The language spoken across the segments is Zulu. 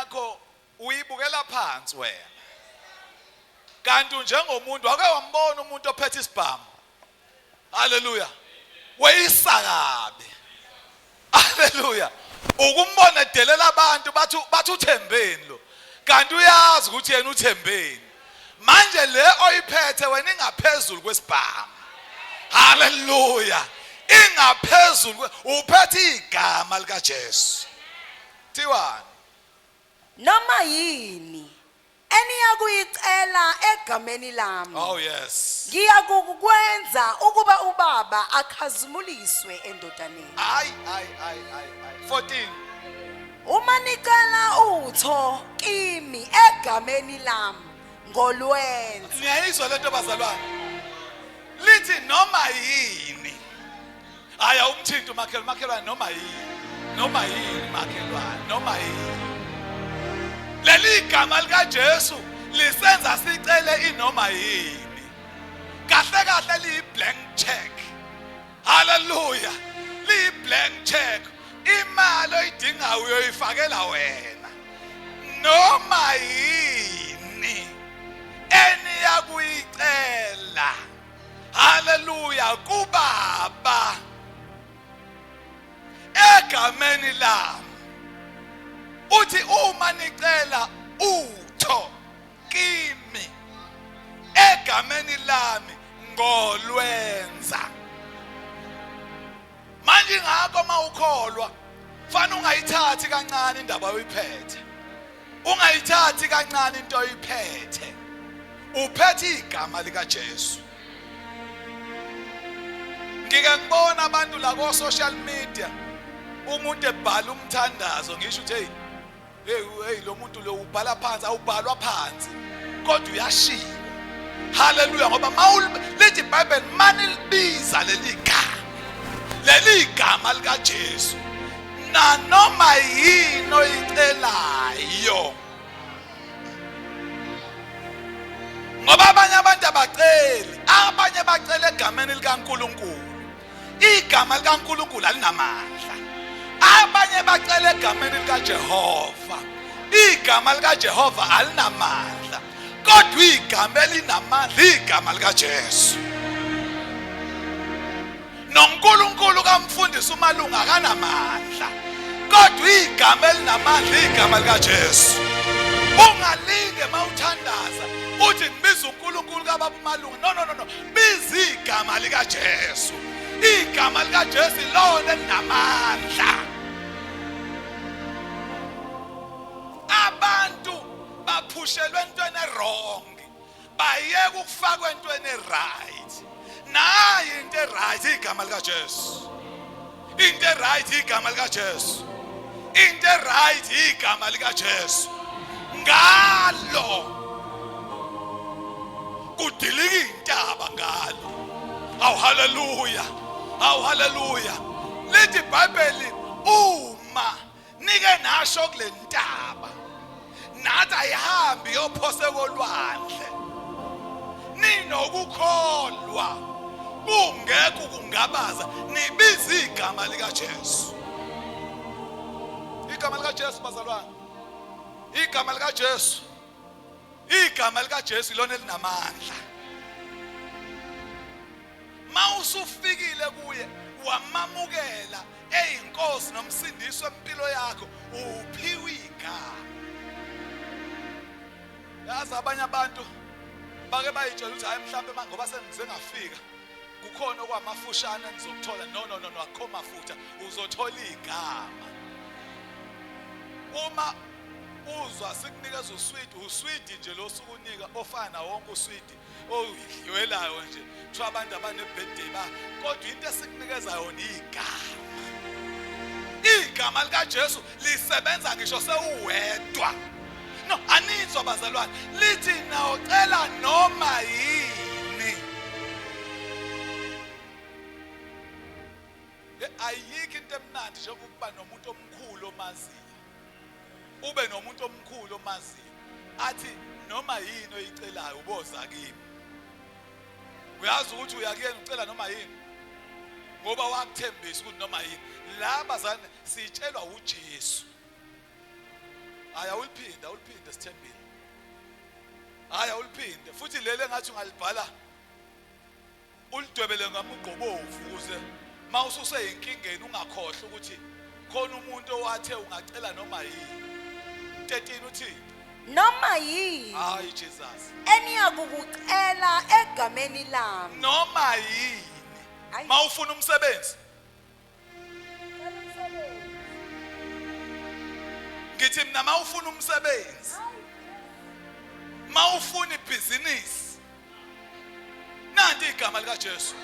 yakho uyibukela phansi wena. Kanti njengomuntu wake wambona umuntu ophethe isibhamu. Haleluya. Weyisa kabi. Haleluya. Ukumbona edelela abantu bathi uthembeni lo. Kanti uyazi ukuthi yena uthembeni. Manje le oyiphethe wena ingaphezulu kwesibhamu. Haleluya. Ingaphezulu uphethe igama lika Jesu. Thiwani? Noma yini eniyakuyicela egameni lami. Oh yes. Ngiyakukwenza ukuba uBaba akhazimuliswe endodaneni. Ay ay ay ay ay. 14. Uma nicela utho kimi egameni lami ngolwenza. Niyayizwa lento bazalwane. Lithi noma yini. Hayi awumthinti umakhelwane, makhelwane noma yini. Noma yini makhelwane, noma yini. Leli gama likaJesu lisenza sicele inoma yini. Kahle kahle liyi blank check. Hallelujah. Liyi blank check. Imali oyidingayo uyoyifakela wena. Noma yini eniyakuyicela. Hallelujah kubaba egameni lami. Uthi uma nicela utho kimi egameni lami ngolwenza. Manje ngakho mawukholwa fana ungayithathi kancane indaba oyiphethe. Ungayithathi kancane into oyiphethe. Uphethe igama lika Jesu. Ngike ngibona abantu la ko social media umuntu ebhala umthandazo ngisho ukuthi hey hey hey lo muntu lo ubhala phansi awubhalwa phansi kodwa uyashiwa haleluya ngoba lithi iBhayibheli manilibiza leli gama leli gama likaJesu nanoma yini oyicelayo ngoba abanye abantu abaceli abanye bacela egameni likaNkuluNkulu Igama likaNkulunkulu alinamandla. Abanye bacela egameni likaJehova. Igama likaJehova alinamandla. Kodwa igama elinamandla igama likaJesu. NoNkulunkulu kamfundisi uMalunga akanamandla. Kodwa igama elinamandla igama likaJesu. Ungalinge mawuthandaza uthi ngibiza uNkulunkulu kababa uMalunga. No no no no. Biza igama likaJesu. Igama likaJesu ilona elinamandla. Abantu baphushelwe entweni wrong. Bayeka ukufakwa entweni right. Nayi into right igama likaJesu. Into right igama likaJesu. Into right igama likaJesu. Ngalo kudilika intaba ngalo. Awu haleluya. Awu haleluya. Lithi iBhayibheli uma nike nasho kule ntaba nathi ayihambi yophose kolwandle ninokukholwa kungekho ukungabaza nibiza igama likaJesu igama likaJesu bazalwane igama likaJesu igama likaJesu ilona elinamandla mawusufikile kuye wamamukela eyinkosi nomsindisi wempilo yakho uphiwe igama yazi abanye abantu bake bayitshela ukuthi hayi mhlawumbe ngoba sengize ngafika kukhona okwamafushane ngizokuthola no no no no akukho mafutha uzothola igama uma uzwa sikunikeza uswidi uswidi nje lo sukunika ofana nawo wonke uswidi oyidliwelayo nje kuthiwa abantu abane-birthday ba kodwa into esikunikeza yona igama igama likaJesu lisebenza ngisho sewuwedwa no anizwa bazalwane lithi nawucela noma yini ayikho into emnandi njengokuba nomuntu omkhulu omaziyo ube nomuntu omkhulu omaziyo athi noma yini oyicelayo uboza kimi uyazi ukuthi uyakuyena ucela noma yini ngoba wakuthembisa ukuthi noma yini la bazane sitshelwa uJesu. Hayi, awuliphinde, awuliphinde sithembile. Hayi, awuliphinde futhi leli engathi ungalibhala ulidwebele ngamugqobovu ukuze uma ususeyinkingeni ungakhohlwa ukuthi khona umuntu owathe ungacela noma yini. 13 uthini? Noma yini Hayi Jesus. eniyakukucela egameni lami. Noma yini. Ayi. Mawufuna umsebenzi ngithi mina mawufuna umsebenzi mawufuna ibhizinisi nanti igama likaJesu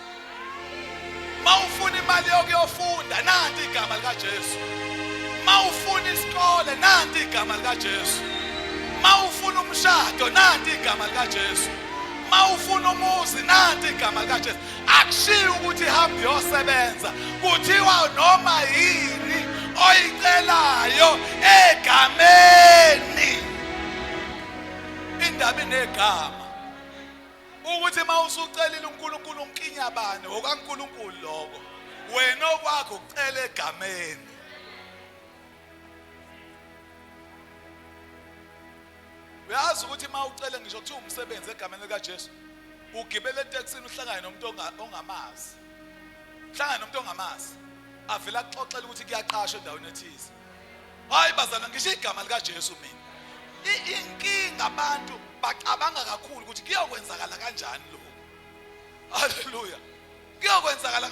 mawufuna imali yokuyofunda nanti igama likaJesu mawufuna isikole nanti igama likaJesu mawufuna umshado nanti igama likaJesu mawufuna umuzi nanti igama likaJesu akushiyi ukuthi hamba uyosebenza kuthiwa noma yini oyicelayo egameni indaba inegama ukuthi uma usucelile uNkulunkulu unkinya bani okaNkulunkulu lokho wena okwakho ucela egameni uyazi ukuthi uma ucele ngisho kuthiwa umsebenzi egameni likaJesu ugibele etekisini uhlangane nomuntu ongamazi uhlangane nomuntu ongamazi avele akuxoxele ukuthi kuyaqashwa endaweni ethize hayi bazalwane ngisho igama likaJesu mina inkinga abantu bacabanga kakhulu ukuthi kuyokwenzakala kanjani lokhu haleluya kuyokwenzakala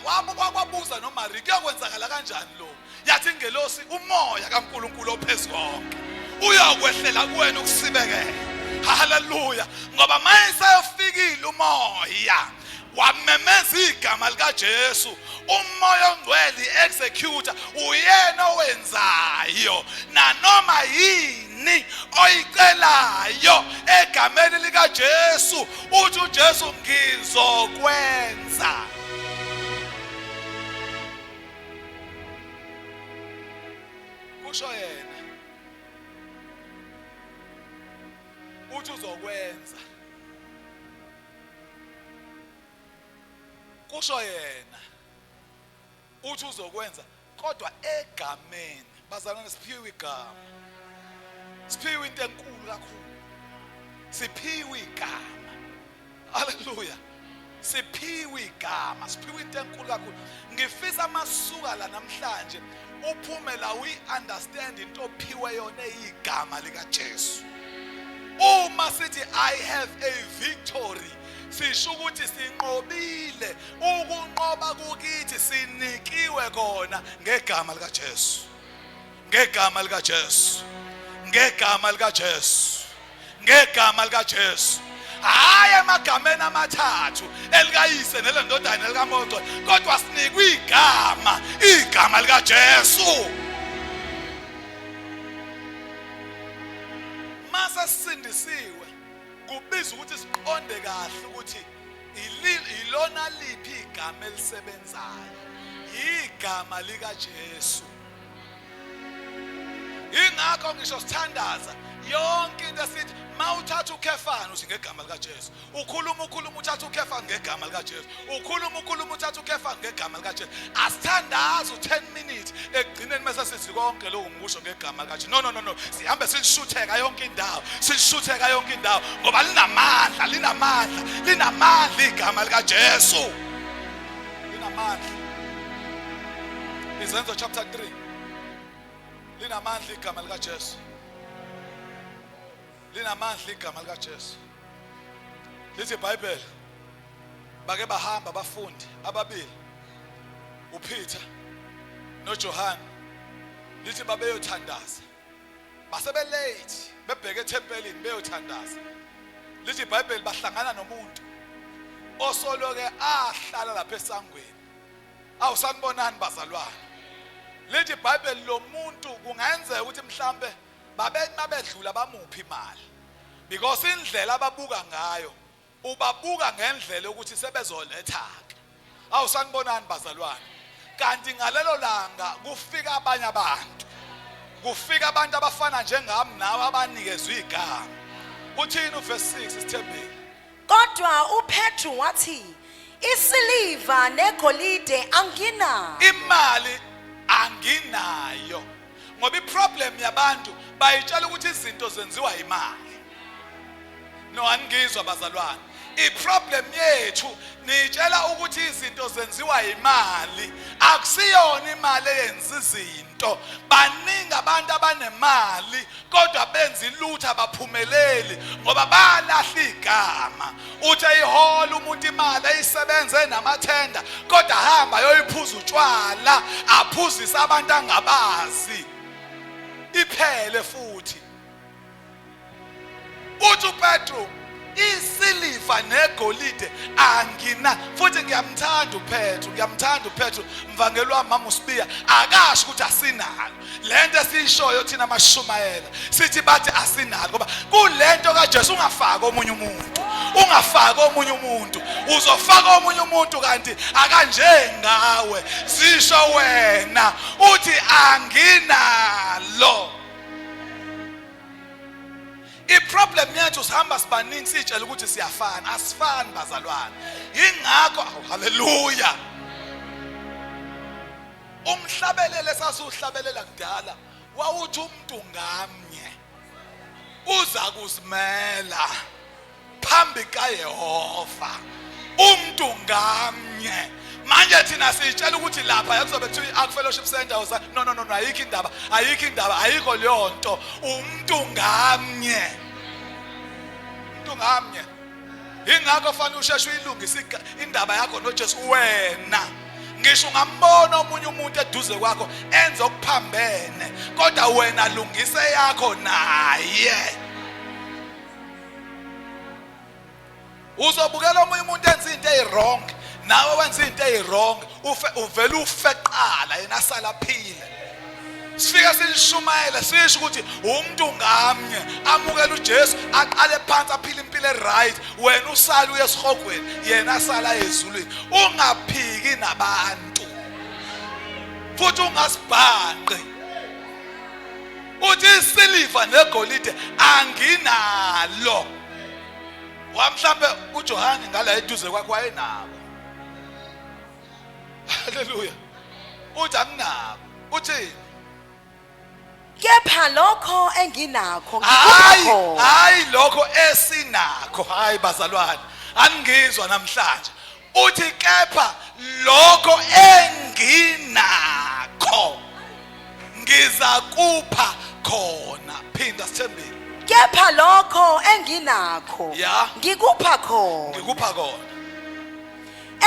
wabuza noMary kuyokwenzakala kanjani lo yathi ingelosi umoya kaNkuluNkulu ophezukonke uyokwehlela kuwena ukusibekela haleluya ngoba mayeseyofikile umoya wamemeza igama likaJesu umoya ongcwele executor uyena owenzayo nanoma yini oyicelayo egameni likaJesu uthi uJesu ngizokwenza kusho yena uthi uzokwenza kusho yena uthi uzokwenza kodwa egameni bazalwane siphiwe igama siphiwe into enkulu kakhulu siphiwe igama haleluya siphiwe igama siphiwe into enkulu kakhulu ngifisa masuka la namhlanje uphume la uyi understand into ophiwe yona igama lika Jesu uma sithi i have a victory sisho ukuthi sinqobile ukunqoba kukithi sinikiwe kona ngegama likaJesu ngegama likaJesu ngegama likaJesu ngegama likaJesu hayi emagameni amathathu elikayise nelendodana nelikamoya ongcwele kodwa sinikwe igama igama likaJesu mase sisindisiwe kubiza ukuthi siqonde kahle ukuthi ilona liphi igama elisebenzayo igama likaJesu ingakho ngisho sithandaza yonke into esithi mawuthatha ukhefana uthi ngegama likaJesu ukhuluma ukhuluma uthatha ukhefana ngegama likaJesu ukhuluma ukhuluma uthatha ukhefana ngegama likaJesu asithandazi u10 minutes ekugcineni mase sithi konke lokhu ngikusho ngegama likaJesu no no no no sihambe silishutheka yonke indawo silishutheka yonke indawo ngoba linamandla linamandla linamandla igama likaJesu linamandla Izenzo chapter 3 linamandla igama likaJesu linamandla igama likaJesu lithi iBhayibheli bake bahamba abafundi ababili uPeter noJohane lithi babeyothandaza basebe late bebheke ethempelini beyothandaza lithi iBhayibheli bahlangana nomuntu osoloke ahlala lapha esangweni awu sanibonani bazalwane lithi iBhayibheli lo muntu kungenzeka ukuthi mhlambe babethi mabedlula bamuphi imali because indlela ababuka ngayo ubabuka ngendlela yokuthi sebezoletha ke awu sanibonani bazalwane kanti ngalelo langa kufika abanye abantu kufika abantu abafana njengami nawe abanikezwe igama uthini uverse 6 sithembile Kodwa uPetru wathi, Isiliva negolide anginalo. Imali anginayo. Ngoba iproblem yabantu bayitshela ukuthi izinto zenziwa imali. No, aningizwa bazalwane. Iproblem yethu niyitshela ukuthi izinto zenziwa imali. Akusiyona imali eyenza izinto. Baningi abantu abanemali kodwa benza ilutho, abaphumeleli ngoba balahla igama. Uthi eyihola umuntu imali eyisebenze namathenda, kodwa hamba yoyiphuza utshwala, aphuzise abantu angabazi, iphele futhi. Uthi uPetru, isiliva negolide angina. Futhi ngiyamthanda uPetru, ngiyamthanda uPetru, mvangeli wami mama uSibiya, akasho ukuthi asinalo lento esiyishoyo thina amashumayela, sithi bathi asinalo, ngoba kulento kaJesu ungafaki omunye umuntu, ungafaki omunye umuntu, uzofaka omunye umuntu kanti akanjengawe. Zisho wena uthi anginalo. Iproblem yethu sihamba sibaningi sitshela ukuthi siyafana, asifani bazalwane. Ingakho, haleluya, umhlabelele esasiwuhlabelela kudala wawuthi umuntu ngamnye uza kuzimela phambi kaYehova, umuntu ngamnye. Manje thina sitshela ukuthi lapha kuzobe kuthiwa i-Ark Fellowship Center usa no no no no, ayikho indaba, ayikho indaba, ayikho leyo nto. Umuntu ngamnye, umuntu ngamnye. Ingakho fanele usheshe uyilungise indaba yakho noJesu wena. Ngisho ungambona omunye umuntu eduze kwakho enze okuphambene, kodwa wena lungise yakho naye. Uzobukela omunye umuntu enza into eyi-wrong, nawe wenza into eyi-wrong, ufe uvele ufe kuqala, yena asala aphile. Sifike silishumayele sisho ukuthi umuntu ngamnye amukele uJesu, aqale phansi aphile impilo eright, wena usale uye esihogweni, yena asala ezulwini. Ungaphiki nabantu futhi ungasibhanqi. Uthi isiliva negolide anginalo. Wamhlambe uJohane ngala eduze kwakhe wayenabo. Haleluya. Uthi anginabo. Uthi kepha lokho enginakho hayi, ngikupha khona. Hayi lokho esinakho. Hayi bazalwane, aningizwa namhlanje. Uthi kepha lokho enginakho ngizakupha khona. Phinda sithembile. Kepha lokho enginakho Ya. ngikupha khona. Ngikupha khona.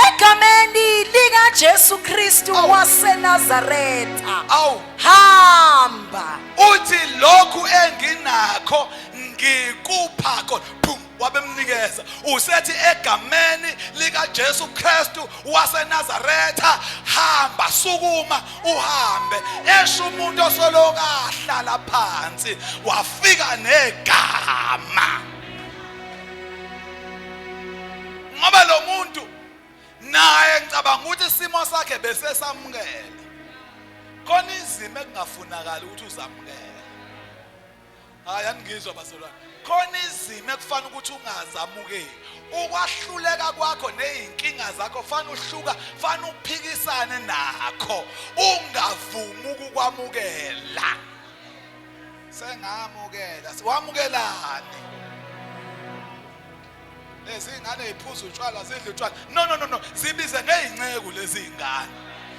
Egameni likaJesu Kristu Awu. waseNazaretha. Awu. Hamba. Uthi lokhu enginakho ngikupha khona. Phum, wabemnikeza. Usethi egameni likaJesu Kristu waseNazaretha, hamba, sukuma uhambe. Esho umuntu osoloku ahlala phansi wafika negama. Ngoba lo muntu naye ngicabanga ukuthi isimo sakhe bese samukela. Khona izimo ekungafunakali ukuthi uzamukele. Hayi, aningizwa bazalwane. Khona izimo ekufanele ukuthi ungazamukeli. Ukwahluleka kwakho nezinkinga zakho fanele uhluka, fanele uphikisane nakho, ungavumi ukukwamukela. Sengamukela, siwamukelani? Lezi ngane ziphuza utshwala, zidla utshwala. No no no no, zibize ngeyinceku lezi ngane.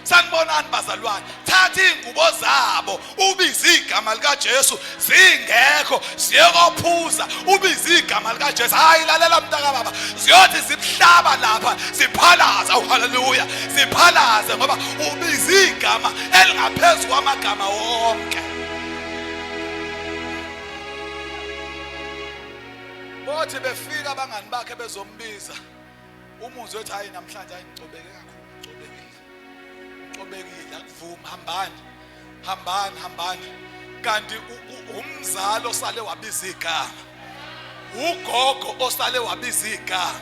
Sanibonani bazalwane, thatha iy'ngubo zabo ubize igama likaJesu, zingekho ziyekophuza, ubize igama likaJesu. Hayi, lalela mntakababa, ziyothi zibuhlaba lapha ziphalaza. Oh, haleluya, ziphalaze ngoba ubize igama elingaphezu kwamagama wonke. Bothi befika abangani bakhe bezombiza, umuzwe ethi hayi namhlanje hayi ngicobeke kakhulu, ngicobekile, ngicobekile, akuvumi, hambani hambani hambani. Kanti umzali osale wabiza igama, ugogo osale wabiza igama,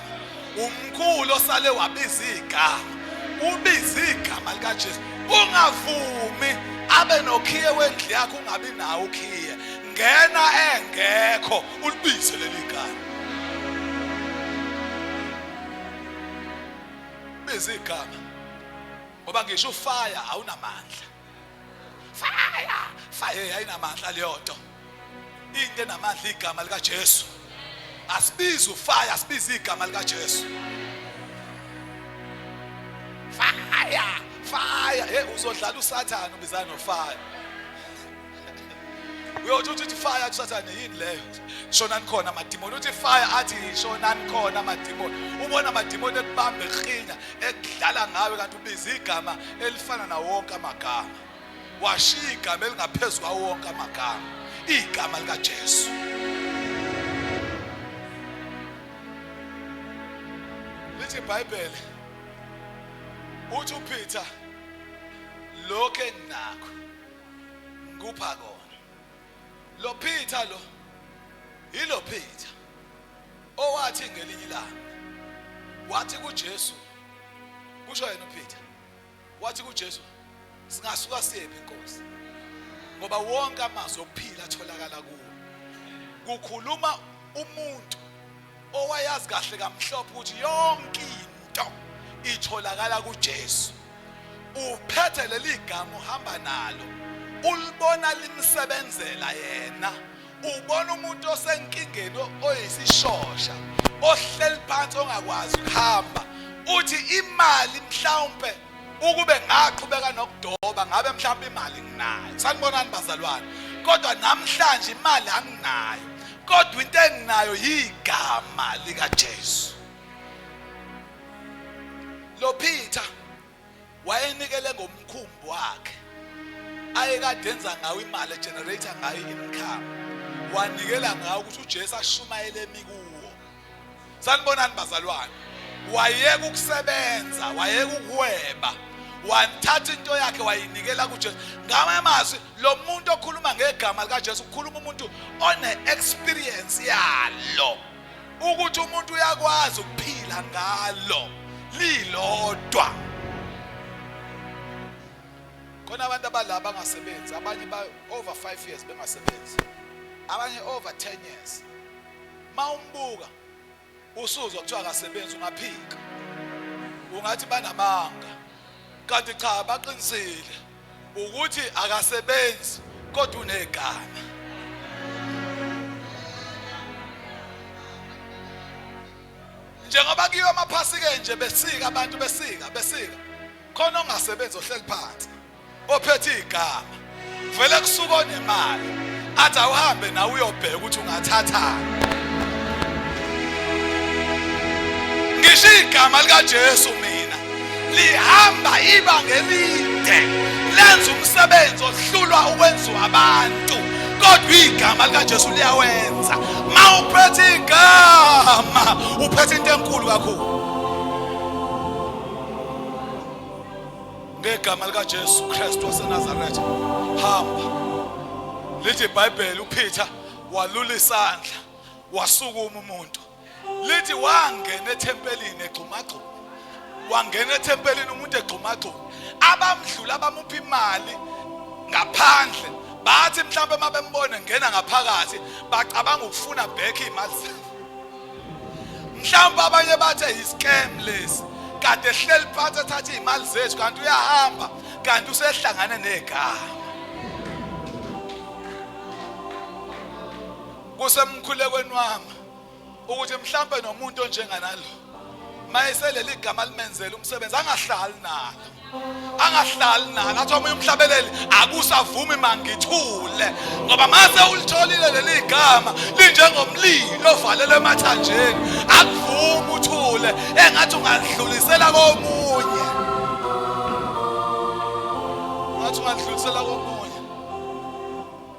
umkhulu osale wabiza igama, ubiza igama likaJesu. Ungavumi abe nokhiye wendlu yakho, ungabi nawo ukhiye. Ngena engekho, ulibize leli gama. Biza igama, ngoba ngisho ufire awunamandla. Fire, Fire yayinamandla leyo nto. Into enamandla igama likaJesu. Asibizi ufire, asibizi igama likaJesu. Fire, fire. Hey, uzodlala uSathane ubizana nofire. Uyothi uthi fire kuSathane yini leyo? Shonani khona amadimoni. Uthi fire athi shonani khona amadimoni. Ubona amadimoni ekubamba ekhinya ekudlala ngawe kanti ubiza igama elifana nawo wonke amagama. Washiya igama elingaphezu kwawo wonke amagama, igama likaJesu. Lithi iBhayibheli uthi uPeter lokho enginakho ngikupha kona. Lo Peter lo yilo Peter owathi ngelinye ilanga wathi kuJesu, kusho yena uPeter, wathi kuJesu singasuka siyephi inkosi, ngoba wonke amazwi okuphila atholakala kuwo. Kukhuluma umuntu owayazi kahle kamhlophe ukuthi yonke into itholakala kuJesu. Uphethe leli gama uhamba nalo, ulibona limsebenzela yena. Ubona umuntu osenkingeni oyisishosha ohleli phansi ongakwazi ukuhamba, uthi imali mhlawumpe ukube ngaqhubeka nokudoba ngabe mhlawumbe imali nginayo. Sanibonani bazalwane, kodwa namhlanje imali anginayo, kodwa into enginayo yigama likaJesu. Lo Peter wayenikele ngomkhumbi wakhe ayekade enza ngawo imali, egenerator ngayo income, wanikela ngawo ukuthi uJesu ashumayele emikuwo. Sanibonani bazalwane. Wayeka ukusebenza, wayeka ukuhweba, wathatha into yakhe wayinikela kuJesu. Ngamanye amazwi, lo muntu okhuluma ngegama likaJesu ukhuluma umuntu one-experience yalo, ukuthi umuntu uyakwazi ukuphila ngalo lilodwa. Khona abantu abalaba bangasebenzi, abanye ba over 5 years bengasebenzi, abanye over 10 years. Mawumbuka usuzwa kuthiwa akasebenzi, ungaphika ungathi banamanga, kanti cha baqinisile ukuthi akasebenzi kodwa unegama. Njengoba kuyiwa amaphasike nje besika abantu, besika besika, khona ongasebenzi ohleli phansi ophethe igama, vele kusuka onemali athi awuhambe nawe uyobheka ukuthi ungathathani. Ngisho igama likaJesu mina lihamba ibanga elide, lenza umsebenzi ohlulwa ukwenziwa abantu, kodwa igama likaJesu liyawenza. Ma uphethe igama uphethe into enkulu kakhulu. Ngegama likaJesu Kristu waseNazaretha, hamba. Lithi iBhayibheli uPeter walula isandla wasukuma umuntu. Lithi wangena ethempelini egxumagxuma, wangena ethempelini umuntu egxumagxuma. Abamdlula abamupha imali ngaphandle bathi mhlawumbe uma bembone ngena ngaphakathi bacabanga ukufuna back imali zabo. Mhlawumbe abanye bathe yi-scam lesi, kade ehleli phansi ethatha iy'mali zethu, kanti uyahamba, kanti usehlangane negama. Kusemkhulekweni wami ukuthi mhlawumbe nomuntu onjenganalo mayeseleli gama limenzele umsebenzi angahlali nalo, angahlali nalo, athi omunye umhlabeleli akusavumi mangithule, ngoba mase ulitholile leli gama linjengomlilo ovalelwe emathanjeni, akuvumi uthule, engathi ungalidlulisela komunye, ngathi ungalidlulisela komunye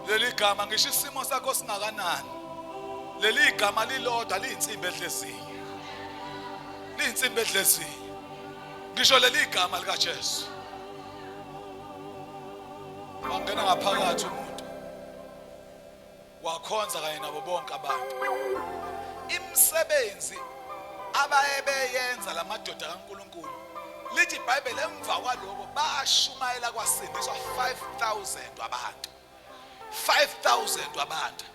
leli gama. Ngisho isimo sakho singakanani, leli gama lilodwa liyinsimbi edlezinye, liyinsimbi edlezinye. Ngisho leli gama likaJesu wangena ngaphakathi umuntu wakhonza kanye nabo bonke abantu. Imisebenzi abaye beyenza lamadoda kaNkuluNkulu, lithi iBhayibheli emva kwaloko bashumayela kwasindiswa 5000 wabantu, 5000 wabantu,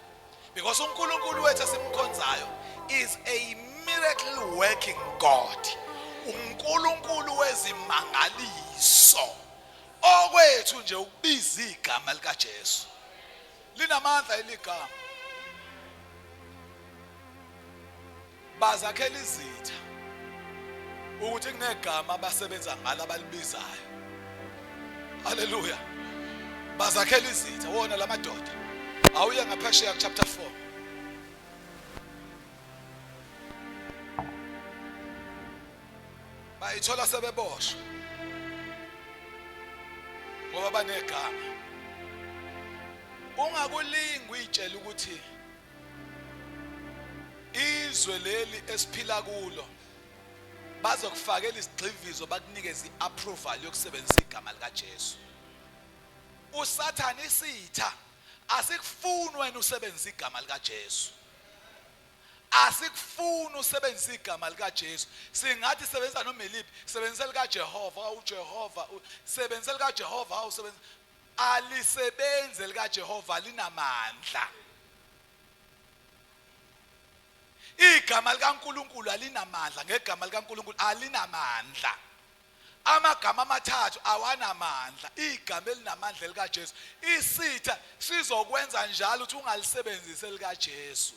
because uNkulunkulu wethu esimkhonzayo is a miracle working God, uNkulunkulu wezimangaliso. Okwethu nje ukubiza igama likaJesu. Linamandla eligama. Bazakhela izitha ukuthi kunegama abasebenza ngalo abalibizayo. Haleluya. Bazakhela izitha wona lamadoda. Awuye ngaphesheya chapter 4. Bayithola sebeboshwa ngoba banegama. Ungakulingi uyitshela ukuthi izwe leli esiphila kulo bazokufakela isigxivizo bakunikeze iapproval yokusebenzisa igama likaJesu. USathane isitha asikufuni wena usebenzise igama likaJesu. Asikufuni usebenzise igama likaJesu. Singathi sebenzisa noma iliphi, sebenzisa likaJehova, uJehova, sebenzisa likaJehova, awusebenzisa alisebenzi likaJehova linamandla. Igama likaNkuluNkulu alinamandla, ngegama likaNkuluNkulu alinamandla. Amagama amathathu awanamandla, igama elinamandla elikaJesu. Isitha sizokwenza njalo ukuthi ungalisebenzisi elikaJesu.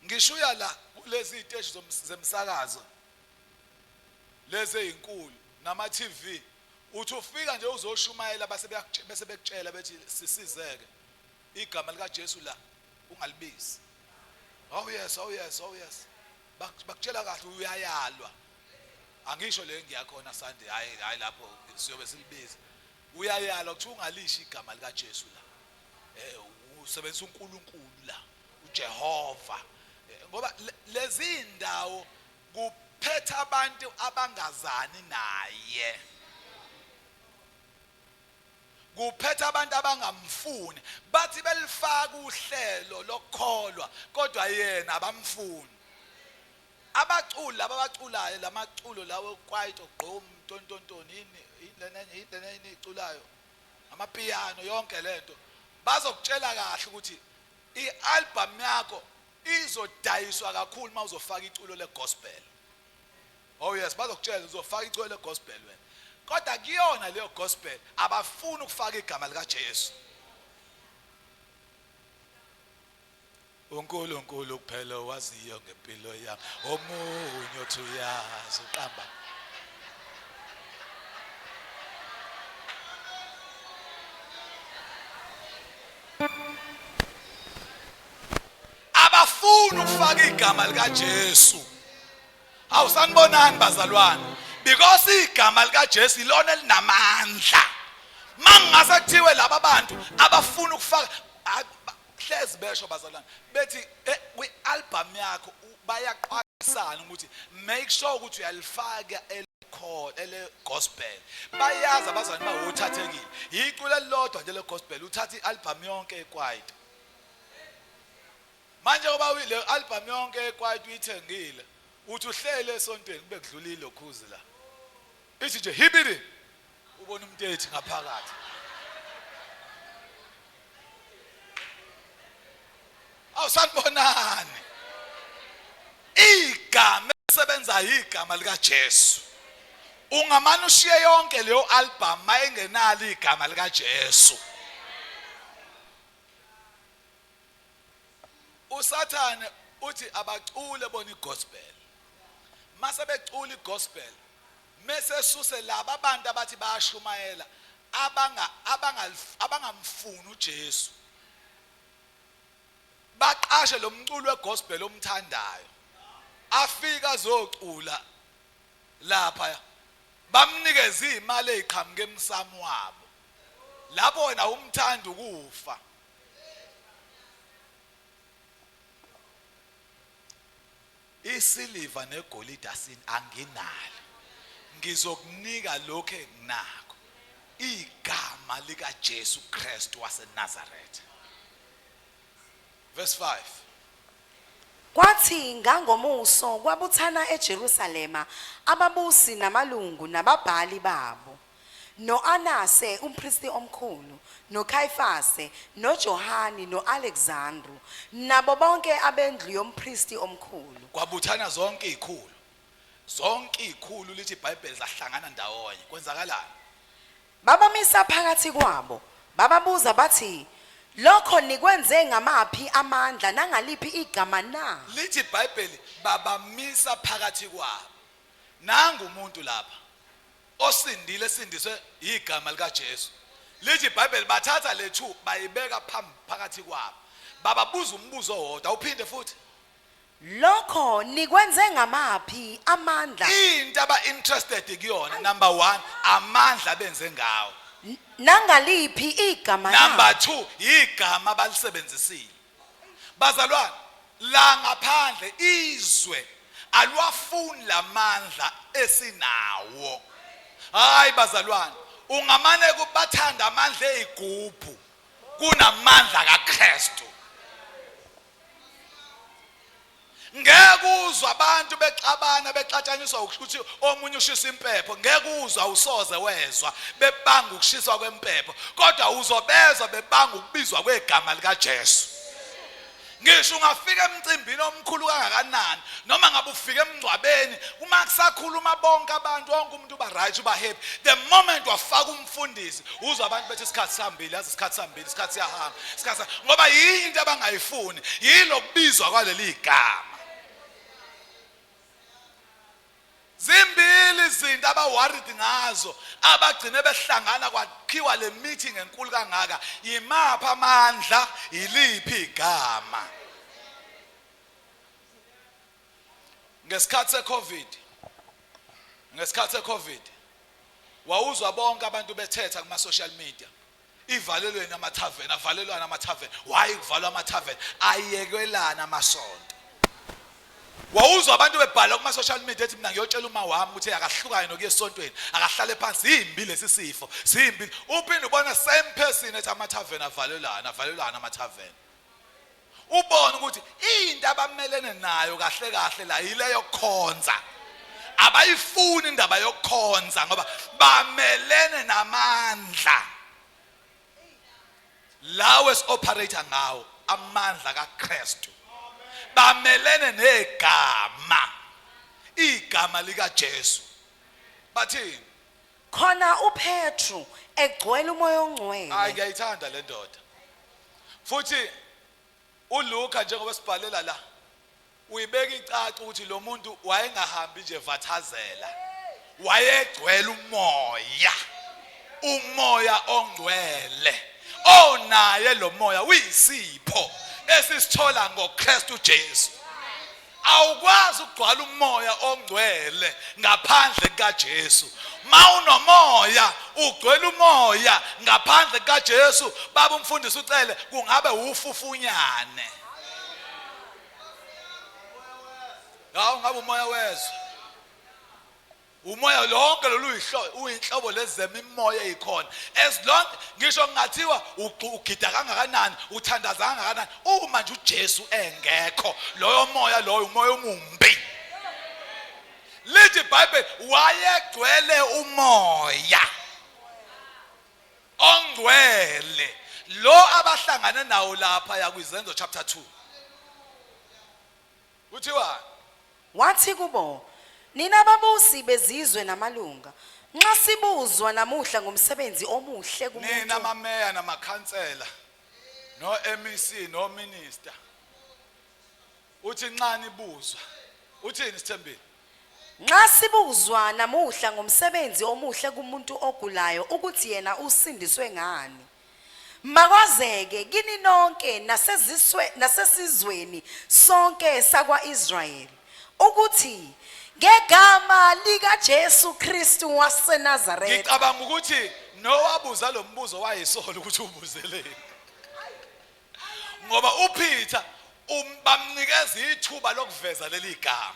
Ngisho uya la kulezi ziteshi zemsakazo lezi ezinkulu nama-TV uthi ufika nje uzoshumayela base bese bekutshela bethi sisizeke igama likaJesu la ungalibizi. Oh yes, oh yes, oh yes. Bakutshela kahle uyayalwa. Angisho le ngiyakhona Sunday, hayi hayi lapho siyobe silibiza. Uyayalwa kuthiwa ungalisho igama likaJesu la. Eh usebenzisa uNkulunkulu la, uJehova. Eh, ngoba lezi ndawo kuphetha abantu abangazani naye. Kuphetha abantu abangamfuni. Bathi belifaka uhlelo lokukholwa kodwa yena abamfuni. Abaculi laba abaculayo lamaculo lawo kwaito gqom tontontoni yini lena yini lena yini iculayo amapiyano yonke lento bazokutshela kahle ukuthi i-album yakho izodayiswa kakhulu uma uzofaka iculo le-gospel. Oh yes, bazokutshela uzofaka iculo le-gospel wena. Kodwa kuyona leyo gospel abafuni ukufaka igama likaJesu. uNkulunkulu kuphela owaziyo ngempilo yami, omunye othi uyazi uqamba. Abafuni ukufaka igama likaJesu. Hawu sanibonani bazalwane. Because igama likaJesu ilona elinamandla. Mangase kuthiwe laba bantu abafuna ukufaka hlezi besho bazalwane bethi eh, kwi-album yakho bayaqwasana ukuthi make sure ukuthi uyalifaka ele gospel. Bayazi abazalwane ba uthathekile. Yiculo elilodwa nje le gospel uthatha i-album yonke ekwaito. Manje ngoba le album yonke ekwaito uyithengile uthi uhlele esontweni kube kudlulile lokhuzi la. Ithi nje hibiri ubona umuntu ethi ngaphakathi. Awusanibonani. Igama elisebenza igama likaJesu. Ungamane ushiye yonke leyo album mayengenalo igama likaJesu. uSathane uthi abacule bona igospel. Mase becula igospel mese suse laba bantu abathi bayashumayela abanga abangamfuni uJesu. Baqashe lo mculo wegospel omthandayo. Afika azocula lapha bamnikeze imali eziqhamuka emsamo wabo. Lapho wena umthanda ukufa. Isiliva negolide asini anginalo. Ngizokunika lokho enginakho. Igama likaJesu Kristu waseNazaretha. Verse 5. Kwathi ngangomuso kwabuthana eJerusalema ababusi namalungu nababhali babo, no-Anase umpristi omkhulu, noKhayifase, noJohane, no-Alexandru, nabo bonke abendlu yompristi omkhulu. Kwabuthana zonke izikhulu. Zonke izikhulu lithi iBhayibheli zahlangana ndawonye. Kwenzakalani? Babamisa phakathi kwabo, bababuza bathi, Lokho nikwenze ngamaphi amandla nangaliphi igama na? Lithi iBhayibheli babamisa phakathi kwabo. Nangu umuntu lapha osindile esindiswe igama likaJesu. Lithi iBhayibheli bathatha lethu bayibeka phambi phakathi kwabo. Bababuza umbuzo owodwa, uphinde futhi. Lokho nikwenze ngamaphi amandla? Into aba interested kuyona number 1 amandla benze ngawo. Nangaliphi igama na? Number 2 igama abalisebenzisile. Bazalwane la ngaphandle izwe alwafuni lamandla esinawo. Hayi bazalwane ungamane kubathanda amandla ezigubhu kunamandla kaKristu. Ngeke uzwe abantu bexabana bexatshaniswa ukuthi omunye ushisa impepho, ngeke uzwa, usoze wezwa bebanga ukushiswa kwempepho, kodwa uzobezwa bebanga ukubizwa kwegama likaJesu. Ngisho ungafika emcimbini omkhulu kangakanani noma ngabe ufika emngcwabeni, uma kusakhuluma bonke abantu, wonke umuntu uba right, uba happy. The moment wafaka umfundisi, uzwa abantu bethi isikhathi sihambile, yazi isikhathi sihambile, isikhathi siyahamba, isikhathi, ngoba yini into abangayifuni? Yilokubizwa kwaleli gama. Zimbili izinto aba-worried ngazo abagcine behlangana kwakhiwa le meeting enkulu kangaka. Yimaphi amandla, yiliphi igama? Ngesikhathi seCovid, ngesikhathi seCovid wawuzwa bonke abantu bethetha kuma social media, ivalelweni amathaveni, avalelwana amathaveni. Why kuvalwa amathaveni? Ayekelana amasonto. Wawuzwa abantu bebhala kuma social media ethi mina ngiyotshela uma wami ukuthi akahlukane nokuya esontweni, akahlale phansi, yimbi lesi sifo, simbi. Uphinde ubona same person ethi amathaveni avalelwana, avalelwana amathaveni. Ubone ukuthi into abamelene nayo kahle kahle la yile yokukhonza. Abayifuni indaba yokukhonza ngoba bamelene namandla lawo esi-operator ngawo, amandla kaKristu. Bamelene negama, igama likaJesu. Bathini? Khona uPetru egcwele uMoya oNgcwele. Hayi, ngiyayithanda le ndoda. Futhi uLuka njengoba sibhalela la uyibeka icaca ukuthi lo muntu wayengahambi nje vathazela, wayegcwele umoya, umoya ongcwele. Onaye lo moya uyisipho esisithola ngoKristu Jesu. Awukwazi ukugcwala umoya ongcwele ngaphandle kukaJesu. Mawunomoya ugcwele umoya ngaphandle kukaJesu, baba umfundisi ucele kungabe ufufunyane. Hawu, ngabe umoya wezwe, umoya lonke lolu uyinhlobo lezemimoya eyikhona. As long ngisho kungathiwa ugida kangakanani, uthandaza kangakanani, uma nje uJesu engekho, loyo moya loyo umoya omumbi. Lithi iBhayibheli wayegcwele umoya ongcwele lo abahlangane nawo lapha yakwiZenzo chapter 2. Kuthiwa Wathi kubo, Nina babusi bezizwe namalunga, nxa sibuzwa namuhla ngomsebenzi omuhle nina kumuntu mameya namakhansela no MEC no minister, uthi nxa nibuzwa, uthini Sithembile? Nxa sibuzwa namuhla ngomsebenzi omuhle kumuntu ogulayo ukuthi yena usindiswe ngani, makwazeke kini nonke naseziswe nasesizweni sonke sakwa-Israyeli ukuthi ngegama likaJesu Kristu waseNazaretha. Ngicabanga ukuthi nowabuza lo mbuzo wayisola ukuthi ubuzeleni, ngoba uPeter bamnikeza ithuba lokuveza leli gama.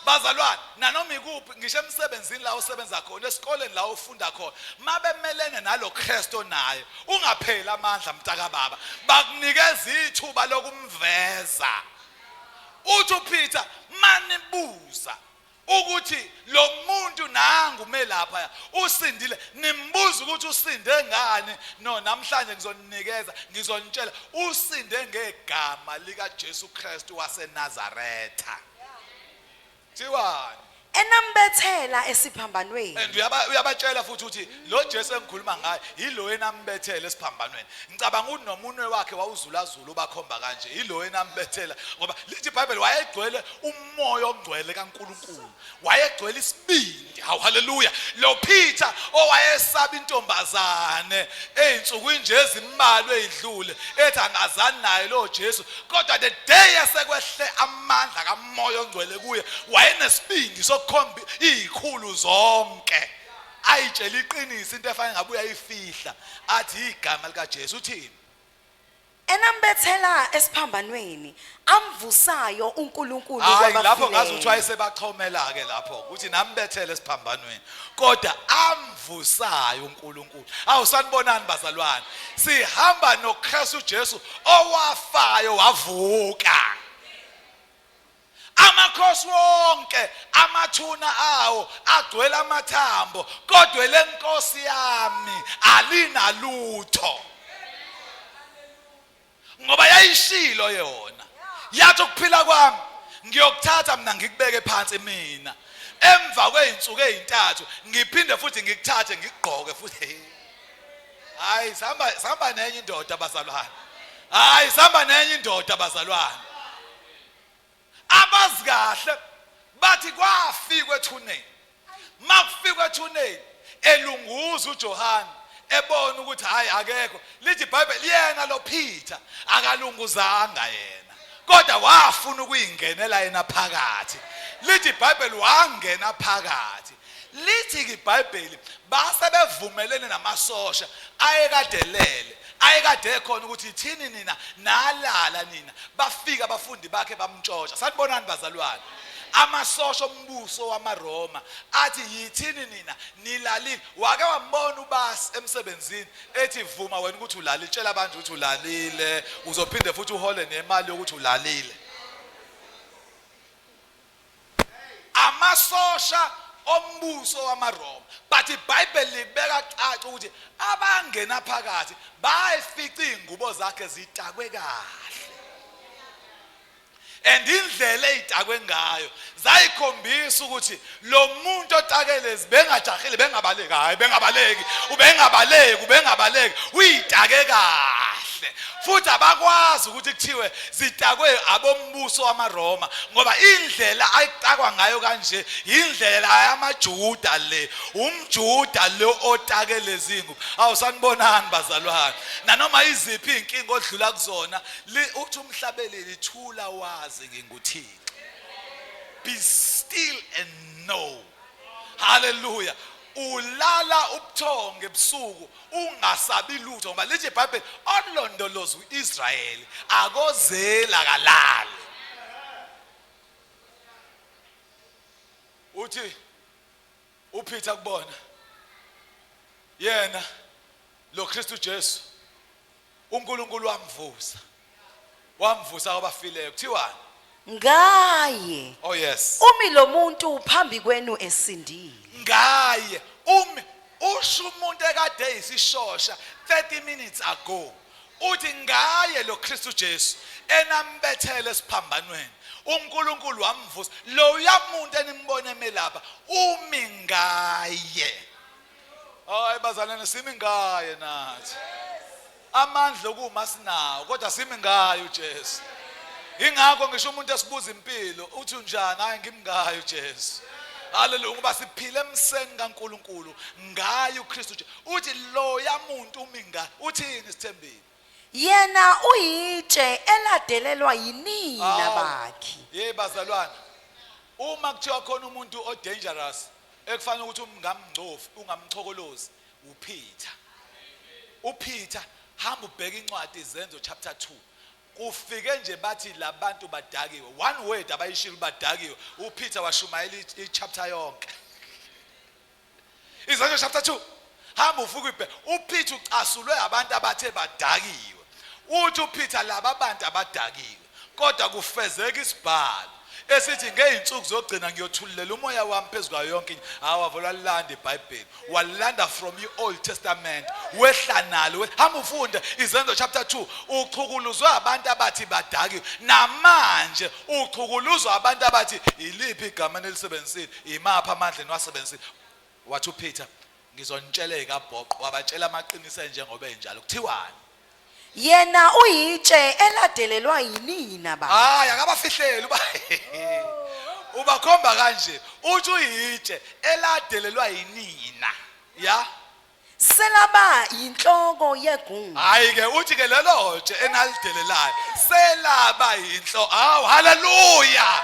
Bazalwane, nanoma ikuphi, ngisho emsebenzini la osebenza khona, esikoleni la ofunda khona, mabemelene nalo Kristu naye, ungapheli amandla mntaka baba, bakunikeza ithuba lokumveza. Uthi uPeter, manibuza ukuthi lo muntu nangu ume lapha usindile, nimbuza ukuthi usinde ngani? No, namhlanje ngizoninikeza, ngizonitshela usinde ngegama lika Jesu Kristu waseNazaretha. Thiwani? Enambethela esiphambanweni. And uyabatshela futhi ukuthi lo Jesu engikhuluma ngaye yilo enambethela esiphambanweni. Ngicabanga ukuthi nomunwe wakhe wawuzulazula ubakhomba kanje, yilo enambethela, ngoba lithi iBhayibheli wayegcwele umoya ongcwele kaNkulunkulu, wayegcwele isibindi. Hawu, haleluya! Lo Peter owayesaba intombazane ey'nsukwini nje ezimbalwa ey'dlule ethi angazani naye lo Jesu, kodwa the day esekwehle amandla kamoya ongcwele kuye, wayenesibindi sokukhomba izikhulu zonke, ayitshela iqiniso into efanele ngabe uyayifihla, athi igama likaJesu. Uthini? Enambethela esiphambanweni, amvusayo uNkulunkulu Hayi, lapho ngazi ukuthi kwabafileyo. wayesebachomela ke lapho ukuthi nambethele esiphambanweni kodwa amvusayo uNkulunkulu. Awu, sanibonani bazalwane, sihamba noKristu Jesu owafayo wavuka. Amakhosi wonke amathuna awo agcwele amathambo, kodwa lenkosi yami alinalutho, ngoba yayishilo yona yathi ukuphila kwami ngiyokuthatha mina ngikubeke phansi mina, emva kwey'nsuku ey'ntathu ngiphinde futhi ngikuthathe ngikugqoke futhi. Hayi, sihamba, sihamba nenye indoda bazalwane. Hayi, sihamba nenye indoda bazalwane. Abazi kahle bathi kwafikwa ethuneni, makufikwa ethuneni elunguza uJohane ebona ukuthi hayi, akekho. Lithi iBhayibheli yena lo Peter akalunguzanga yena, kodwa wafuna ukuyingenela yena phakathi. Lithi iBhayibheli wangena phakathi. Lithi ke iBhayibheli base bevumelene namasosha ayekadelele, ayekade ekhona, ukuthi thini nina nalala nina. Bafika abafundi bakhe bamntshontsha. Sanibonani bazalwane. Amasosha ombuso wamaRoma athi yithini nina nilalile. Wake wambona ubasi emsebenzini ethi vuma wena ukuthi ulalile, tshela abantu ukuthi ulalile, uzophinde futhi uhole nemali yokuthi ulalile. Amasosha ombuso wamaRoma, but iBhayibheli libeka caca ukuthi abangena phakathi bayifica izingubo zakhe zitakwe kahle, and indlela ezitakwe ngayo zayikhombisa ukuthi lo muntu otakelezi bengajahile, bengabaleki. Hayi, bengabaleki, ubengabaleki, ubengabaleki, uyitake kahle. Futhi abakwazi ukuthi kuthiwe zitakwe abombuso wamaRoma, ngoba indlela ayitakwa ngayo kanje indlela yamaJuda le, umJuda lo otake lezi ngubo. Awusanibonani bazalwane. Nanoma iziphi inkinga odlula kuzona, uthi umhlabeleli, thula wazi nginguThixo. Be still and know. Hallelujah. Ulala ubuthongo ebusuku ungasabi lutho, ngoba lithi iBhayibheli olondoloza uIsrayeli akozela kalali. Uthi uPeter kubona yena lo Kristu Jesu uNkulunkulu wamvusa, wamvusa kwabafileyo. Kuthiwani? Ngaye Oh yes. umi lo muntu phambi kwenu esindile. Ngaye umi, usho umuntu ekade eyisishosha 30 minutes ago, uthi ngaye lo Kristu Jesu enambethele esiphambanweni uNkulunkulu wamvusa. Lo uyamuntu enimbona emelapha umi ngaye. Hayi bazalwane, simi ngaye nathi. Amandla okuma sinawo, kodwa simi ngaye uJesu. Ingakho ngisho umuntu esibuza impilo, uthi unjani? Hayi, ngimngaye uJesu. Haleluya, ngoba siphila emseni kaNkuluNkulu ngaye uKristu Jesu. Uthi lo yamuntu umi ngaye. Uthini sithembile? Yena uyitshe eladelelwa yinina Hawu. bakhi. Hey bazalwane, uma kuthiwa khona umuntu o dangerous ekufanele ukuthi ungamngcofi, ungamchokolozi, uPeter. UPeter, hamba ubheke incwadi Izenzo chapter 2, kufike nje bathi labantu badakiwe, one word abayishilo, badakiwe, uPeter washumayela i-chapter yonke. Izenzo chapter 2, hamba ufike ubheke. UPeter ucasulwe abantu abathe badakiwe. Uthi uPeter laba bantu abadakiwe, kodwa kufezeka isibhalo. Esithi ngeyinsuku zokugcina ngiyothululela umoya wami phezu kwayo yonke into. Hawu wavele walilanda iBhayibheli. Walilanda from i-Old Testament. Wehla nalo. Hamba ufunde iZenzo chapter 2. Uchukuluzwe abantu abathi badakiwe. Namanje uchukuluzwa abantu abathi iliphi igama enisebenzisile? Imaphi amandla eniwasebenzisile? Wathi uPeter ngizonitshela ekabhoqo wabatshela amaqiniso enjengoba enjalo. Kuthiwani? Yena uyitshe eladelelwa yinina baba. Hayi akabafihleli uba ubakhomba kanje uthi uyitshe eladelelwa yinina ya Selaba yinhloko yegumbi. Hayi ke uthi ke lelo tshe enalidelelayo selaba yinhlo. Hawu haleluya.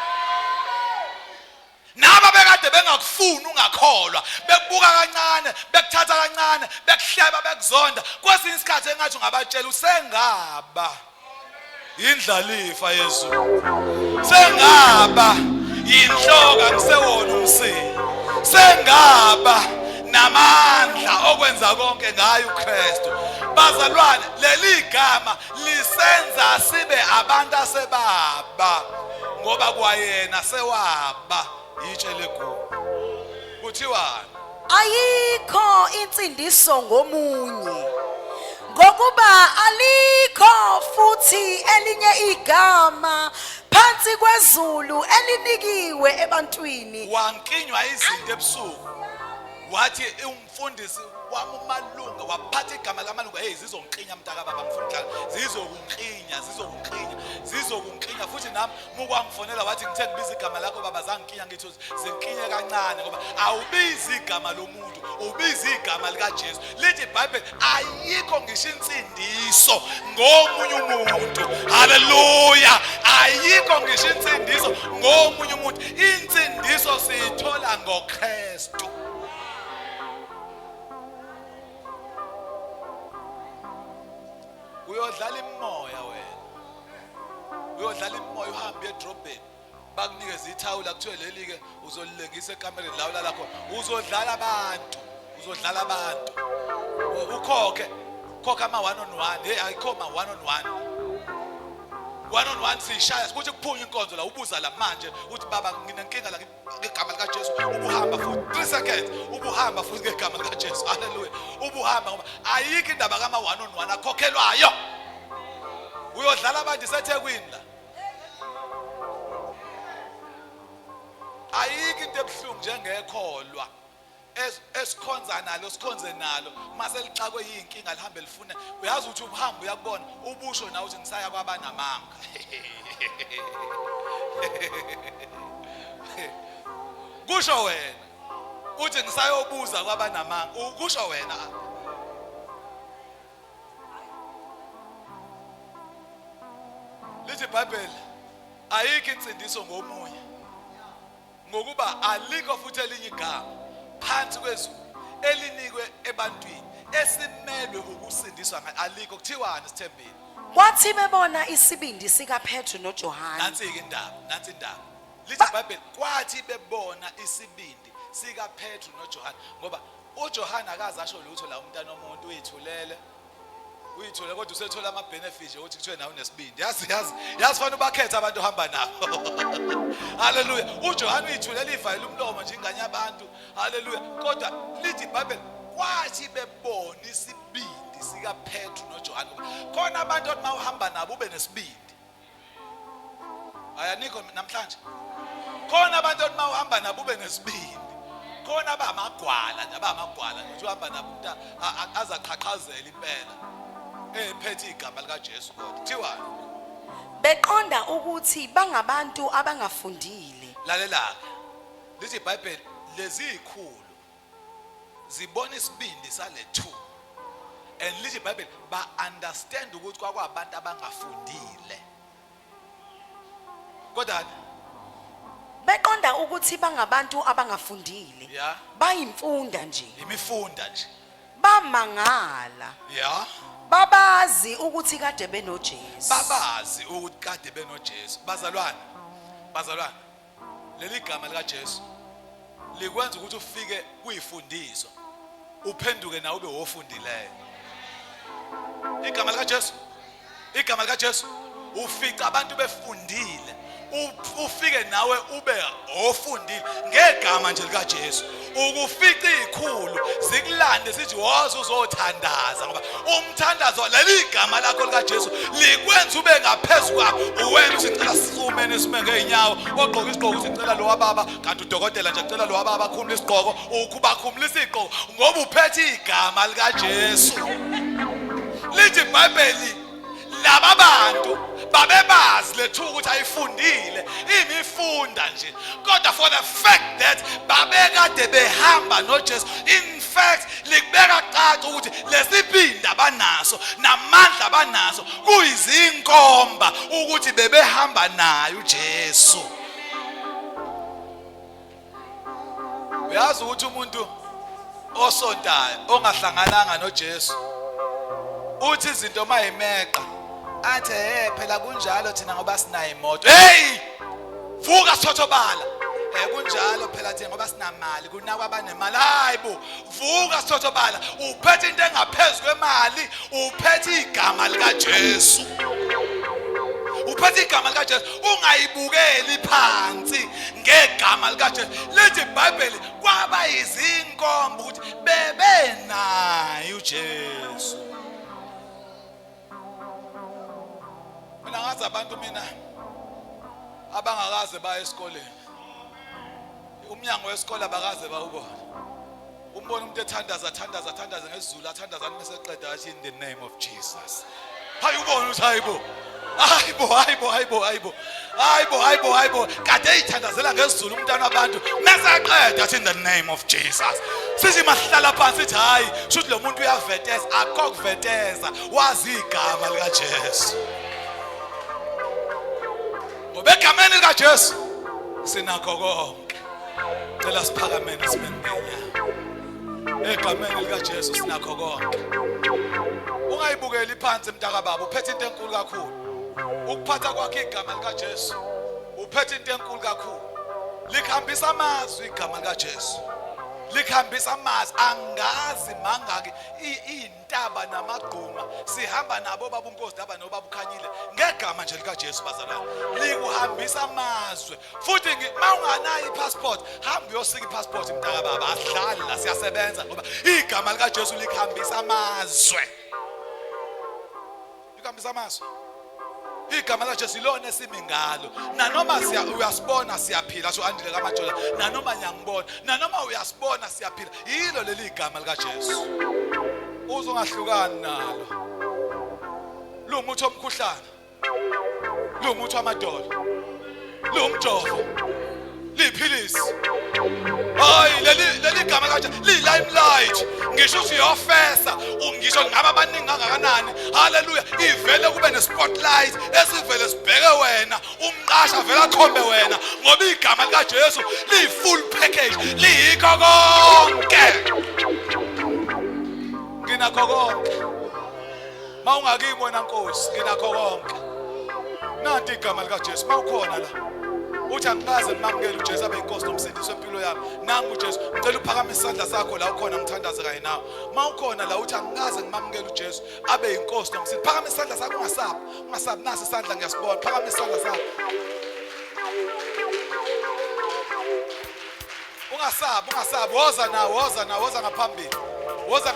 Naba bekade bengakufuni ungakholwa, bekubuka kancane, bekuthatha kancane, bekuhleba, bekuzonda. Kwesinye isikhathi engathi ungabatshela usengaba indlalifa yezulu. Sengaba yinhloko angisewona umsila. Sengaba namandla okwenza konke ngaye uKristu. Bazalwane, leli gama lisenza sibe abantu asebaba ngoba kwayena sewaba yitshe legugu. Kuthiwani? Ayikho insindiso ngomunye. Ngokuba alikho futhi elinye igama phansi kwezulu elinikiwe ebantwini. Wankinywa izinto ebusuku. Wathi umfundisi wami uMalunga waphatha igama laMalunga, hey zizongiklinya mntaka baba ngifuna ukudlala, zizokungiklinya, zizokungiklinya, zizokungiklinya futhi nami mukwangifonela wathi ngithe ngibiza igama lakho baba zangiklinya ngithi ziklinye kancane ngoba awubizi igama lomuntu, ubiza igama likaJesu. Lithi iBhayibheli ayikho ngisho insindiso ngomunye umuntu. Haleluya, ayikho ngisho insindiso ngomunye umuntu. Insindiso siyithola ngoKristu. Uyodlala imimoya wena, uyodlala imimoya uhambe edrobheni bakunikeze ithawula kuthiwe leli ke uzolilengisa ekamereni la ulala khona. Uzodlala abantu, uzodlala abantu, ukhokhe khokha ama one on one. Hey ayikho ma one on one, one on one siyishaya kuthi kuphunywa inkonzo la ubuza la manje uthi baba nginenkinga la ngegama likaJesu, ubuhamba futhi 3 seconds ubuhamba futhi ngegama likaJesu. Haleluya, ubuhamba ngoba ayikho indaba kama one on one akhokhelwayo. Uyodlala abantu iseThekwini la. Ayikho into ebuhlungu njengekholwa esikhonza nalo sikhonze nalo mase lixakwe yinkinga lihambe lifune. Uyazi ukuthi ubuhamba uyakubona ubusho nawe uthi ngisaya kwabanamanga. Kusho wena uthi ngisayobuza kwabanamanga, ukusho wena. Lithi iBhayibheli ayikho insindiso ngomunye, ngokuba alikho futhi elinye igama phansi kwezulu elinikwe ebantwini esimelwe ukusindiswa ngayo. Alikho. Kuthiwani sithembile? Kwathi bebona isibindi sikaPetru noJohane. Nansi-ke indaba, nansi indaba. Lithi iBhayibheli kwathi bebona isibindi sikaPetru noJohane, ngoba uJohane akaze asho lutho la, umntana omuntu uyithulele, uyithule kodwa usethola ama benefits ukuthi kuthiwe nawe unesibindi. Yazi yazi yazi fanele ubakhethe abantu ohamba nabo. Haleluya. uJohane uyithulela ivayile umlomo nje ingane yabantu. Haleluya. Kodwa lithi iBhayibheli kwathi bebona isibindi sikaPetru noJohane. Khona abantu othi mawuhamba nabo ube nesibindi. Ayanikho namhlanje. Khona abantu othi mawuhamba nabo ube nesibindi. Khona abamagwala nje, abamagwala nje uhamba nabo umuntu azaqhaqhazela impela. Ephethe igama likaJesu kodwa. Kuthiwani? Beqonda ukuthi bangabantu abangafundile. Lalela-ke. Lithi iBhayibheli lezi zikhulu zibona isibindi sale two. And lithi iBhayibheli ba understand ukuthi kwakwabantu abangafundile. Kodwa beqonda ukuthi bangabantu abangafundile. Yeah. Bayimfunda nje. Imifunda nje. Bamangala. Yeah. Babazi ukuthi kade benoJesu. Babazi ukuthi kade benoJesu. Bazalwane. Bazalwane. Leli gama likaJesu likwenza ukuthi ufike kuyifundiso uphenduke nawe ube wofundileyo. Igama likaJesu, igama likaJesu, ufica abantu befundile. Ufike nawe ube ofundile ngegama nje likaJesu. Ukufica izikhulu zikulande sithi woza uzothandaza, ngoba umthandazo leli gama lakho likaJesu likwenza ube ngaphezu kwakho. Uwena uthi ngicela sisukumeni sime ngeenyawo, ogqoka isigqoko uthi ngicela lo wababa, kanti udokotela nje ngicela lo wababa akhumule isigqoko, ukhubakhumulisa isigqoko ngoba uphethe igama likaJesu. Lithi iBhayibheli laba bantu babebazi lethuka ukuthi ayifundile imifunda nje, kodwa for the fact that babekade behamba noJesu, in fact likubeka caca ukuthi lesiphinda banaso namandla abanaso kuyizinkomba ukuthi bebehamba naye uJesu. Uyazi ukuthi umuntu osontayo ongahlangananga noJesu uthi izinto mayimeqa athi hey phela kunjalo thina ngoba sinayo imoto. Hey, vuka sithothobala. Kunjalo phela thina ngoba sinamali kunakwa abanemali. Hayibo, vuka sithothobala, uphethe into engaphezulu kwemali, uphethe igama likaJesu. Uphethe igama likaJesu, ungayibukeli phansi ngegama likaJesu. Lithi iBhayibheli kwaba izinkomba ukuthi bebenaye uJesu. Mina ngazi abantu mina abangakaze baye esikoleni, umnyango wesikole abakaze bawubona. Umbona umuntu ethandaza athandaza athandaze ngesiZulu, athandaza athi meseqeda athi in the name of Jesus. Hayi, ubone ukuthi hayibo, hayibo, hayibo, hayibo, hayibo, hayibo, hayibo, hayibo, kade eyithandazela ngesiZulu umntana wabantu, meseqeda athi in the name of Jesus. Sithi masihlala phansi sithi hayi, shuthi lo muntu uyaveteza. Akho kuveteza, wazi igama likaJesu, ngoba egameni likaJesu sinakho konke. Cela siphakameni sibe ngenyawo. Egameni likaJesu sinakho konke. Ungayibukeli phansi mntaka baba, uphethe into enkulu kakhulu. Ukuphatha kwakhe igama likaJesu, uphethe into enkulu kakhulu. Likhambisa amazwi igama likaJesu. Likhambisa amazwi angazi mangaki intaba namagquma sihamba nabo baba uNkosi daba nobaba uKhanyile ngegama nje likaJesu. Bazalwane, likuhambisa amazwe futhi mawunganayo ipassport, hamba uyosika ipassport mntaka baba. Asidlali la, siyasebenza ngoba igama likaJesu likuhambisa amazwe, likuhambisa amazwe. Igama likaJesu ilona esimi ngalo. Nanoma siya uyasibona siyaphila, so Andile kaMajola, nanoma ngiyangibona, nanoma uyasibona siyaphila, yilo leli igama likaJesu. Uzongahlukani nalo. Lumuthi omkhuhlane, liwumuthi wamadolo, liwumjovo, liyiphilisi. Hayi, leli gama kanje liyi-limelight, ngisho ukuthi uyofesa, ngisho ngabe abaningi kangakanani. Haleluya, ivele kube ne-spotlight esivele sibheke wena, umqasha vele akhombe wena, ngoba igama likaJesu liyi-full package, liyikho konke. Nginakho konke mawungakimi wena Nkosi, nginakho konke. Nanti igama likaJesu. Mawukhona la uthi angikaze ngimamukele uJesu abe inkosi nomsindisi wempilo yami, nangu uJesu. Ngicela uphakamise isandla sakho la ukhona, ngithandaze kanye nawe. Mawukhona la uthi angikaze ngimamukele uJesu abe inkosi nomsindisi, phakamisa isandla sakho, ungasabi, ungasabi. Nasi isandla, ngiyasibona. Phakamisa isandla sakho, ungasabi, ungasabi. Woza nawe, woza nawe, woza ngaphambili, woza.